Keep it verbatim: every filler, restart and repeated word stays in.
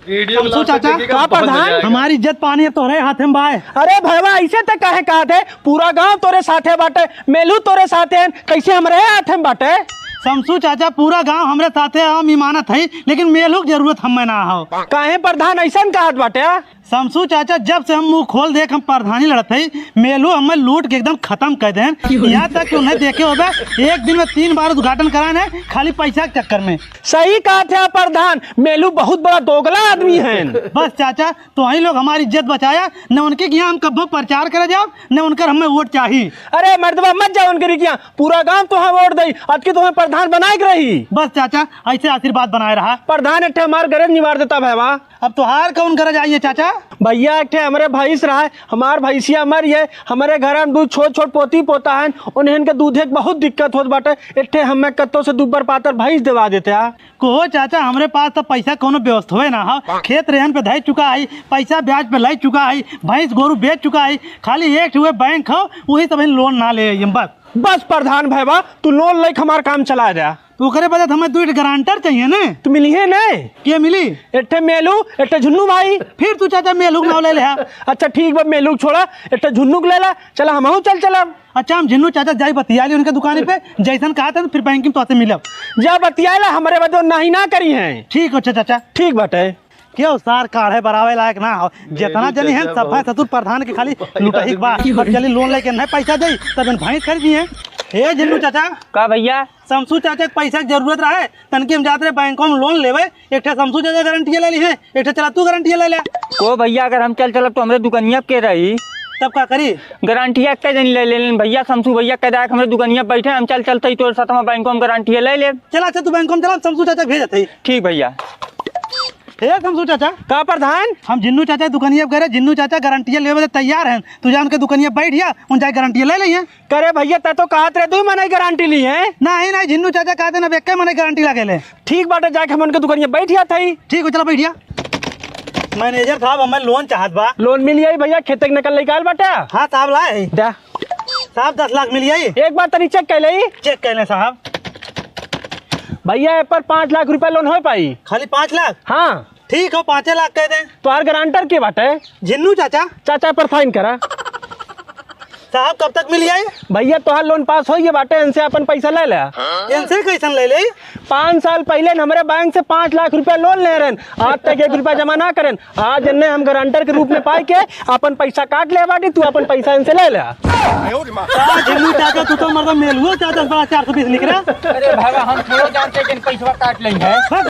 समसू चाचा, का प्रधान? हमारी इज्जत पानी है तोहरे हाथे में बाय। अरे भैया, ऐसे त काहे कहत है? पूरा गांव तोरे साथे बाटे, मेलू तोरे साथे है, कैसे हमरे हाथे में बाटे? समसू चाचा, पूरा गांव हमरे साथे है, हम इमानत है, लेकिन मेलू के जरूरत हमें ना हो। काहे प्रधान ऐसन कहत बाटे? समसू चाचा, जब से हम मुंह खोल देख हम प्रधानी लड़त है, मेलू हमें लूट के एकदम खत्म कर देन। यहाँ तक कि उन्हें देखे होबे, एक दिन में तीन बार उद्घाटन कराए हैं, खाली पैसा के चक्कर में। सही कहत है प्रधान, मेलू बहुत बड़ा दोगला आदमी है। बस चाचा, तोहई लोग हमारी इज्जत बचाया, न उनके यहाँ हम कब्बो प्रचार करे जाओ, न उनकर हमें वोट चाही। अरे मर्दवा, मत जाओ उनके यहाँ, पूरा गांव तोहे वोट दई, अबकी तोहे प्रधान बनाए के रही। बस चाचा, ऐसे आशीर्वाद बनाए रहा। प्रधान, एक ठे हमार गरज निवार देता भैया। अब तोहार कौन गरज आई है चाचा? भैया, एक ठे हमरे भैंस रहा है, हमार भैंसिया मर गई, हमरे घर में दू छोट छोट पोती पोता हैं, उन्हें के दूधे के बहुत दिक्कत होत बाटे, एक ठे हमें कत्तो से दुब्बर पातर भैंस देवा देते आ। कहो चाचा, हमरे पास तो पैसा कोनो व्यवस्था होए ना हो, खेत रेहन पे धै चुका है, पैसा ब्याज पे लै चुका है, भैंस गोरू बेच चुका है, खाली एक ठे बैंक हो, वही सब लोन ना ले आइए बस। बस प्रधान भैया, तू लोन लेके हमार काम चला दे। तो ओकरे बदे हमें दू गारंटर चाहिए ने। तो मिली है ने? के मिली? एक ठे मेलू, एक ठे झुन्नू भाई। फिर तू चाचा मेलू के नाव ले ले हा। अच्छा ठीक बा, मेलू के छोड़ा, एक ठे झुन्नू के ले ला। चला हमहू चल चलब। अच्छा हम झिन्नू चाचा जाई बतिया ली उनके दुकानी पे, जैसन कहा था फिर बैंक में तोसे मिलब। जा बतिया ला, हमरे बदे नहीं ना करी है। ठीक हो चाचा। ठीक बाटे। क्यों सार काढ़े बरावे लायक ना हो, जितना जनी है सब है ससुर प्रधान के खाली लुटही के बा। अब चली लोन लेके नहीं पैसा दे तब इन भैंस खरीदी है। हे झिन्नू चाचा। का भैया? समसू चाचा के पैसा के जरूरत रहे, तनकी हम जात रहे बैंकों में लोन लेवे, एक ठे समसू चाचा गारंटी ले ली है, एक ठे चला तू गारंटी ले ले। को भैया, अगर हम चल चलब तो हमरे दुकनिया पे के रही? तब का करी? गारंटी एक जन ले लेन भैया, समसू भैया कह दे हमरे दुकनिया बैठे, हम चल चलते ही तोरे साथ में बैंकों में गारंटी ले ले। चला अच्छा तू बैंकों में चला, समसू चाचा भेजत है। ठीक भैया। हे समसू चाचा। का प्रधान? हम झिन्नू चाचा दुकनिया पे गए रहे, झिन्नू चाचा गारंटी लेवे बदे तैयार हैं, तू जा उनके दुकनिया बैठ जा, उन जाए गारंटी ले ले। करे भैया, तै तो कहत रहे दुई मनई गारंटी ली है। नहीं नहीं, झिन्नू चाचा कहते ना, अब एक मनई गारंटी लगे ले। ठीक बाटे, जाके हम उनके दुकनिया बैठ जात हई। ठीक हो, चला बैठ जा। मैनेजर साहब, हमें लोन चाहत बा। लोन मिल जाई भैया, खेते के नकल लेके आयल बाटे। हाँ साहब, लाए। दे। साहब, दस लाख मिल जाई। एक बार तनी चेक कर ले। चेक कर ले साहब। भैया, ए पर पाँच लाख रुपया लोन हो पाई? खाली पाँच लाख? हाँ। ठीक हो, पाँचे लाख कह दे। तोहार गारंटर के बाटे? झिन्नू चाचा। चाचा पर साइन करा। साहब, कब तक मिल जाई? भैया, तोहार लोन पास हो गए बाटे, इनसे अपन पैसा ले ले। इनसे कैसन ले ले? पाँच साल पहले न हमरे बैंक से पाँच लाख रुपया लोन ले रहन, आज तक एक रुपया जमा ना करन। आज इन्हें हम गारंटर के रूप में पाई के अपन पैसा काट ले बाटी, तू अपन पैसा इनसे ले ले। का झिन्नू चाचा, तू तो मतलब मेलुओ चाचा बड़ा चार सौ बीस निकला। अरे भगवान, हम थोड़ो जानते कि इन पैसवा काट लेंगे।